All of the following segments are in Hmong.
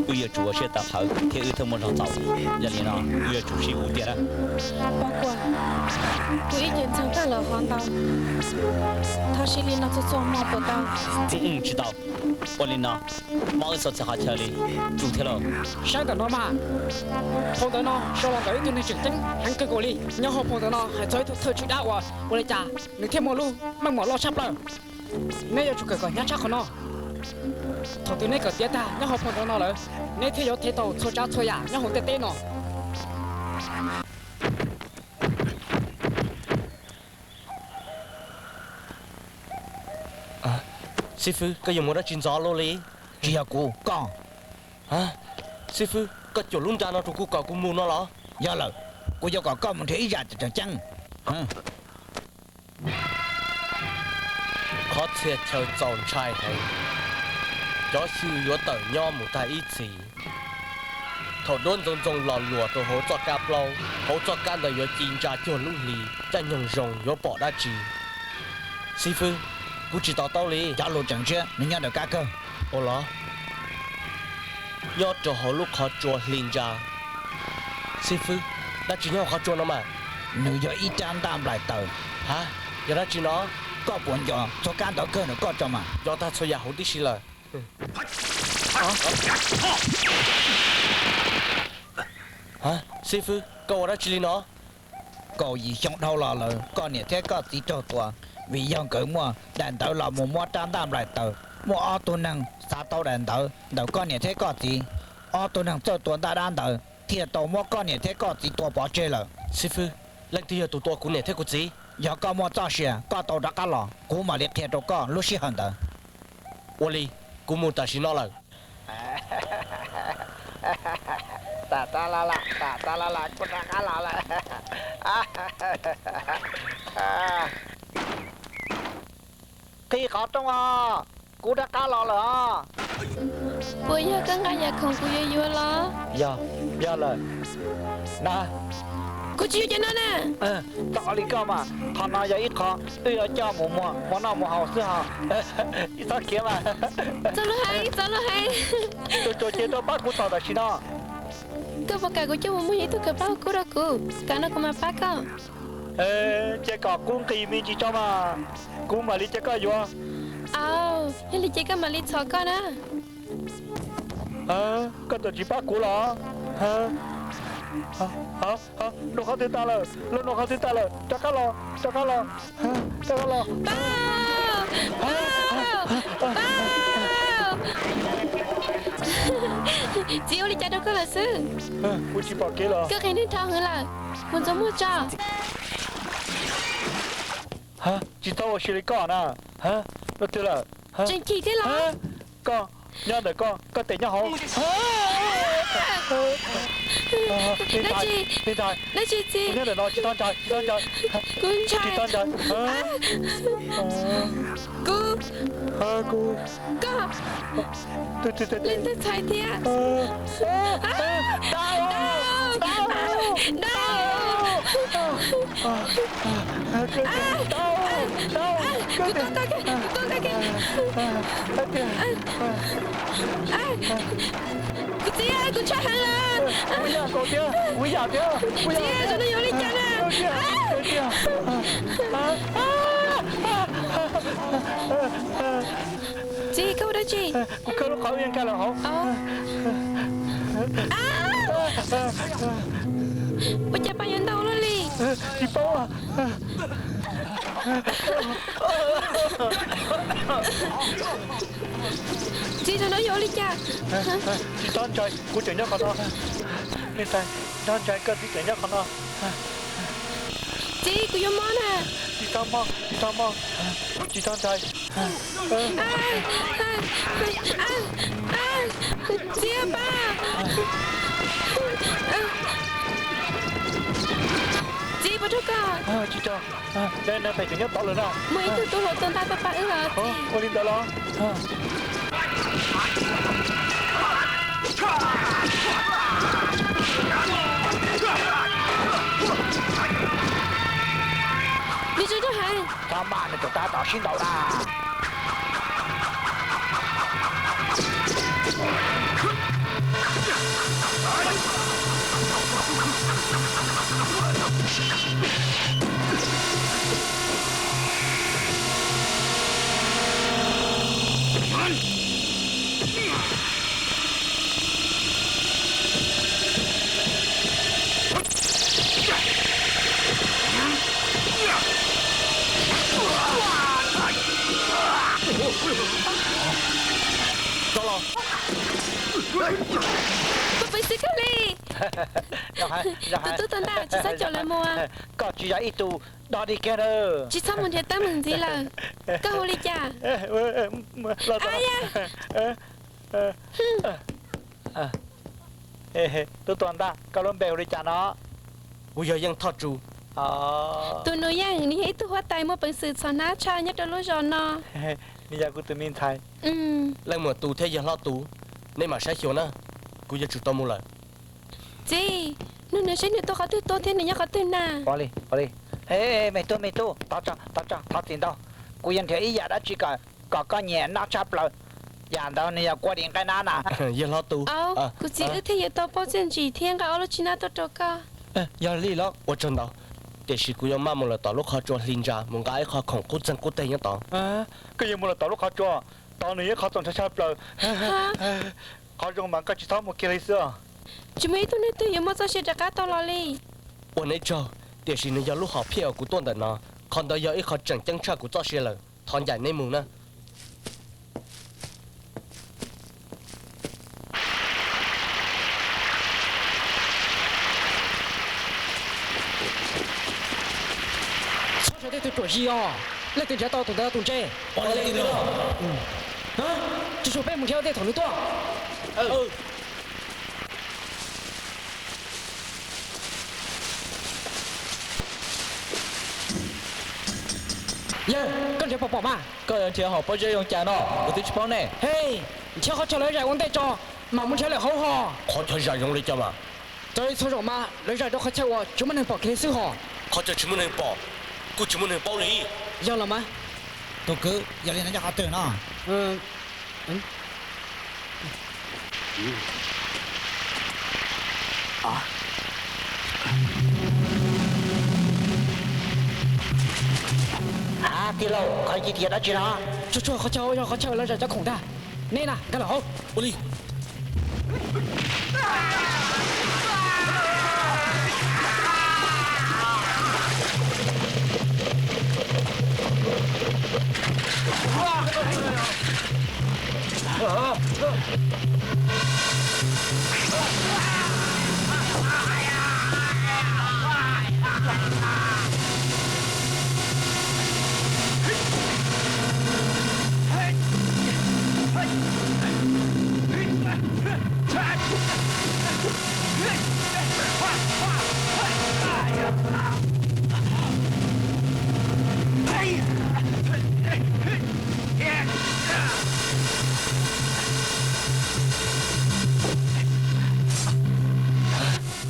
Wb yuav tsum ua siab tawv qhawv thiab wb thiaj muaj zog txaus. Yog li no wb yuav tsum sib hlub tiag na. Pov Kuam, kuv ib ce ntxhov tag lawm hov ntau. Thov siv li no txhua txhua hmo puas tau? Tsis tau. Ua li no, mob wb txhua txhia qhov chaw li, tsum thiab lauj. Saib ntawm no mas, phau ntawv no sau los ntawm ib tug neeg tseem ceeb heev kawg nkaus li. Nyob hauv phau ntawv no hais txog ib tug thawj tswj dab uas ua li cas nws thiaj muaj lub meej mom loj tshaj plaws. Neb yuav tsum kawm kom hnyav tshaj qhov no. Thaum twg neb kawm tiav tag nyob hauv phau ntawv no lawm, neb thiaj yuav thev tau txhua tsav txhua yam nyob hauv ntiaj teb no. Xib fwb, koj yuav mus dab tsi ntxov luaj li? Tsis yog kuv, koj. Xib fwb, koj cuam lub nra no rau kuv kom kuv mus no los? Yog lawm, kuv yuav kom koj mus nrhiav ib zaj tseem ceeb. Qhov txhia chaw txaus ntshai heev, cov xyw yuav tawm nyob mus tag ib txhis. Thaum duab ntxoov ntxoo los luas rau hauv txoj kab plaub, hauv txoj kab ntawd yuav ci ntsa cuag lub hli, caij nyoog zoo yuav pom dab tsi? Xib fwb, kuv tsis to taub li. Cov lus tseem tshiab nws nyob ntawm kab kawg. Ua los, nyob rau hauv lub qhov tsua hli ntsa. Xib fwb, dab tsi nyob hauv qhov tsua no mas? Nws yog ib rab ntaj nplaim taws. Ha, yog dab tsi no? Koj puas nco txog kab ntawd kawg nws koj tso mas? Nco tag txhua yam huv tib si lawm. Xib fwb, koj ua dab tsi li no? Kaum yim xyoo dhau los lawm, koj niam thiab koj txiv raug tua vim yog nkawd muaj daim ntawv los mus muab rab ntaj nplaim taws. Muaj ob tug neeg xav tau daim ntawv ntawm koj niam thiab koj txiv. Ob tug neeg txawj tua ntaj dab ntawd thiaj tau muab koj niam thiab koj txiv tua pov tseg lawm. Xib fwb, leej twg yog tus tua kuv niam thiab kuv txiv? Yog koj muaj txoj sia, koj tau rov qab los, kuv mam li qhia rau koj lub sij hawm ntawd. Ua li, kuv mus tam sim no lawm. Tam tab laj laj, tam tab laj laj, kuv rov qab los lawm. Qhib qhov rooj os, kuv rov qab los lawm os. Puas yog koj nqa yam khoom kuv yuav yuav los? Yog, yog lawm. Na, kuv tsis yuav cov no na. Txhob ua li koj mas, qhov no yog ib qho wb yuav coj mus muag, mus noj mus haus xwb hos. Txhob khiav mas. Txhob lub heev, txhob lub heev. Tus tsuas cia rau pab kuv txhom tam sim no. Koj puas kam kuv coj mus muag ib tug kawm pab ua kub rau kuv, kam no kuv mam pab koj. Cia kom kub nqis me ntsis tso mas, kuv mam li cia koj yuav. Au, yog li ces koj mam li txhom koj na. Koj txawm tsis pab kuv los? Noj qhov twg tas lawm, los noj qhov twg tas lawm, rov qab los, rov qab los, rov qab los. Pab, pab, pab. Txiv ua li cas rau koj lawm xwb? Kuv tsis pom kev los. Koj qhia neeg dhau heev lawm, mus ntxuav muag tso. Tsis txhob ua si li koj na. Twg lawm? Tseem chim thiab los? Koj, nyob ntawm koj, koj tes nyob hauv. Dab tsi? Dab tsi txiv? Nyob ntawm no, tsis txhob ntshai, tsis txhob ntshai. Kuv ntshai. Tsis txhob ntshai. Kuv, kuv, koj, leej twg txhais thiab? Dab, dab, dab. Kuv tau tag, kuv tau tag. Kuv txiv, kuv ntshai heev lawm. Kuv yam nkaus thiab, kuv yam thiab. Txiv, zaum no yuav ua li cas na? Txiv, koj ua dab tsi? Kuv khawb lub qhov ib nkag lawm hauv. Ua cas pas yuav ntau luaj li? Tsis paub. Txiv, zaum no yuav ua li cas? Tsis txhob ntshai, kuv tseem nyob qhov no. Niam tais, tsis txhob ntshai, koj txiv tseem nyob qhov no. Txiv, kuv yuav mob na. Tsis txhob mob, tsis txhob mob, tsis txhob ntshai. Txiv, pab. Txiv, puas raug koj? Tsis raug. Cov neeg pem tseem nyob tod lawm na. Muaj ib tug tub hluas tuaj ntaj tau pab wb los. Ua li ntawd los? Mas nws tseem tab tom sib ntaus na. Rov los. Tus peev xwm kawg li. Tus tub tuag ntaj, tsis txhob caum lawv mus. Koj tsis yog ib tug dog dig kiag na. Tsis txhob mus nrhiav teeb meem ntxiv lawm. Koj hu li cas? Los tau. Aya. Tub tuag ntaj, koj lub npe hu li cas no? Kuv yog Yeej Thoj Tsu. Tus nus Yeej, nws yog ib tug huab tais muaj peev xwm txhom hnab tshaj nyob rau lub zos no. Nws yog kuv tus me ntxhais. Leej muam tus thiab yawg hlob tus, nej mam saib xyuas na, kuv yuav tsum tau mus lawm. Txiv, nug nws seb nws tuaj qhov twg tuaj thiab nws nyob qhov twg na. Ua li, ua li. E, me tub, me tub, thov tso, thov tso, thov txim ntau. Kuv yuav nrhiav ib yam dab tsi kom, kom koj nyiam noj tshaj plaws. Yam ntawd nws yog kua dis nqaij nab na. Yawg hlob tus. Au, kuv txiv, wb thiaj yuav tau pauj txiaj ntsim thiab nqa ob lub tsib nab tuaj rau koj. Yog li los ua tsaug ntau, tiam sis kuv yuav maj mus lawm tom lub qhov tsua hli ntsa mus nqa ib qho khoom qub txeeg qub teg nyob tod. Koj yuav mus lawm tom lub qhov tsua, tod nws yog ib qhov txaus ntshai tshaj plaws. Qhov zoo mas koj tsis txhob mus kiag li xwb os. Tsis muaj ib tug neeg twg yuav muaj txoj sia rov qab tau los li. Ua neb tsaug, tiam sis nws yog lub hom phiaj uas kuv tuaj ntawm no. Qhov ntawd yog ib qho tseem ceeb tshaj kuv txoj sia lawm. Thov ncaim neb mus na. Txhob sawv tej tug ruam zis os. Leej twg nrhiav tau tus ntawd tus ntse. Tsuas tsum peb mus nrhiav tej thaum nws tuaj. Yawg, koj nrhiav pom pom mas. Koj yuav nrhiav hom pob zeb zoo cas no, kuv twb tsis paub ne. He, nrhiav qhov chaw lawv zais ua ntej tso, mam mus nrhiav lawm hauv hos. Qhov chaw zais zoo li cas mas? Raws li txhua zaus mas lawv zais rau qhov chaw uas tsis muaj neeg pom kiag li xwb hos. Qhov chaw tsis muaj neeg pom, kuj tsis muaj neeg paub li. Yog los mas. Tus kwv, yog li no nyob qhov twg no? Tij laug, qhov no yog dab tsi no? Tsuag tsuag qhov chaw yog qhov chaw lawv zais cov khoom ntag. Neb na, nkag los hauv. Ua li.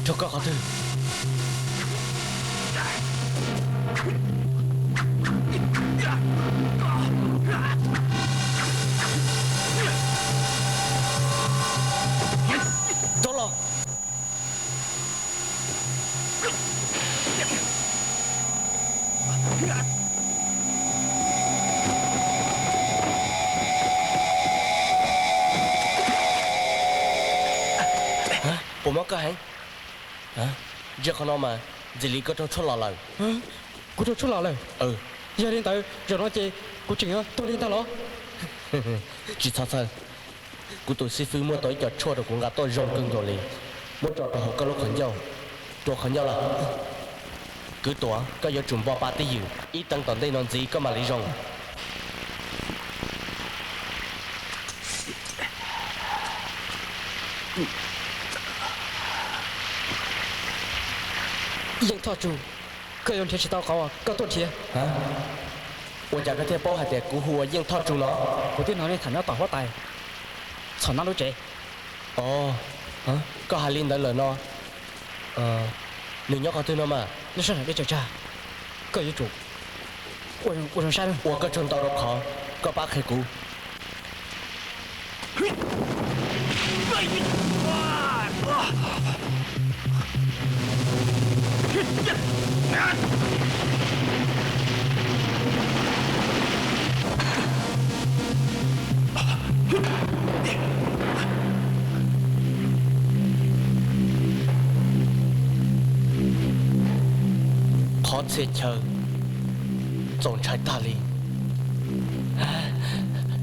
Rau koj qhov twg? Rov los. Puas mob koj heev? Ntsia qhov no mas, ntxim li koj raug tshuaj los lawm. Kuv raug tshuaj los lawm? Yog li ntawd zaum no ces kuv tseem yuav tuag li ntag los? Tsis txhob txhawj, kuv tus xib fwb muab tau ib co tshuaj rau kuv nqa tuaj zoo kawg nkaus li, muab tso rau hauv koj lub qhov ncauj. Rua qhov ncauj lawm. Kwv Tuam, koj yuav tsum npo pa twj ywm, ib teev tom ntej no ntxiv koj mam li zoo. Yeej Thoj Tsu, koj yuav nrhiav tsis tau qhov uas koj tuaj nrhiav. Ua cas koj thiaj paub hais tias kuv hu ua Yeej Thoj Tsu no? Kuv twb hnov nej tham nyob tom huab tais txhom nab lub tsev. Ov, koj hais li ntawd lawm no, nws nyob qhov twg no mas? Nyob sab nram dej tsaws tsag, koj yuav tsum Ua zoo saib, ua koj tsaug ntau rau qhov koj pab qhia kuv. Qhov txhia chaw txaus ntshai tag li.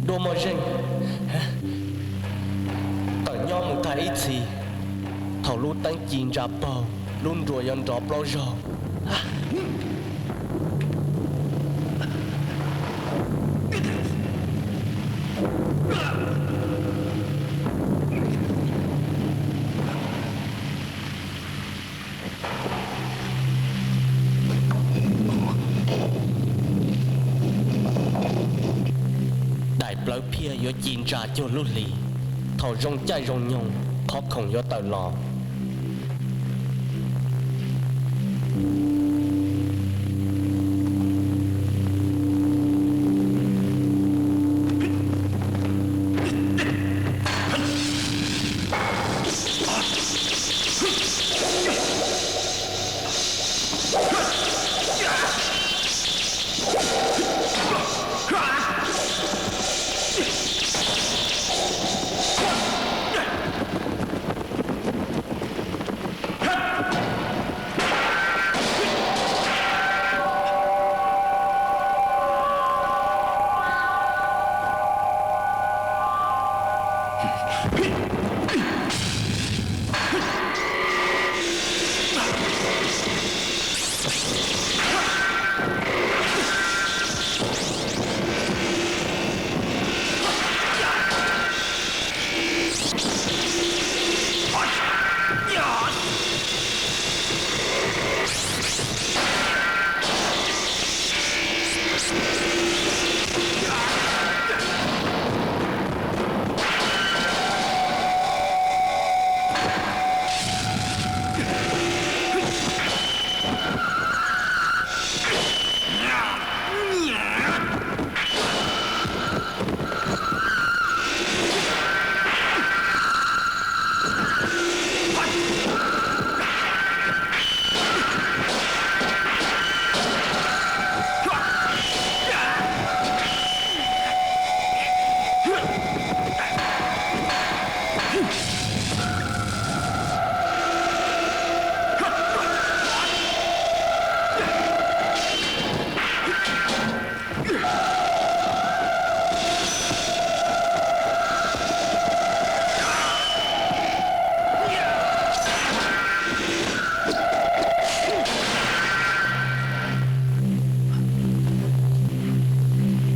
Duab muaj zeej tawm nyob mus tag ib txhis, thaum lub teeb ci ntsa paug, lub nruas yuav nrov plaub zaug. Daim plawv phiaj yuav ci ntsa cuag lub hlis. Thaum zoo caij zoo nyoog, qhov khoom yuav tawm los.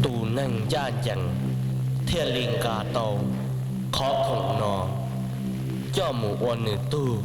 Tus neeg ncaj ncees thiaj li nqa tau qhov khoom no coj mus ua nws tug.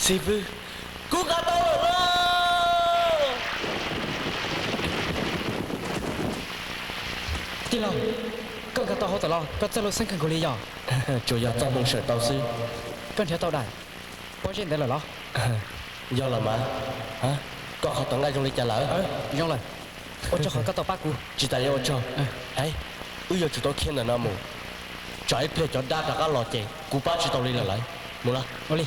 Xib fwb, kuv nqa tau lawm lauj! Tij laug, koj nqa tau hauv tawm los koj txawj lub xeeb kawg nkaus li yog? Tsuas yog txoj hmoo sawm tau xwb. Koj nrhiav tau daim pob zeb ntawd lawm los? Yog lawm mas. Koj qhov tawv nqaij zoo li cas lawm? Zoo lawm. Ua tsaug qhov koj tau pab kuv. Tsis tas yuav ua tsaug. Wb yuav tsum tau khiav ntawm no mus, tsam ib pliag cov dab rov qab los ces kuv pab tsis tau li lawm lauj. Mus lawm. Ua li.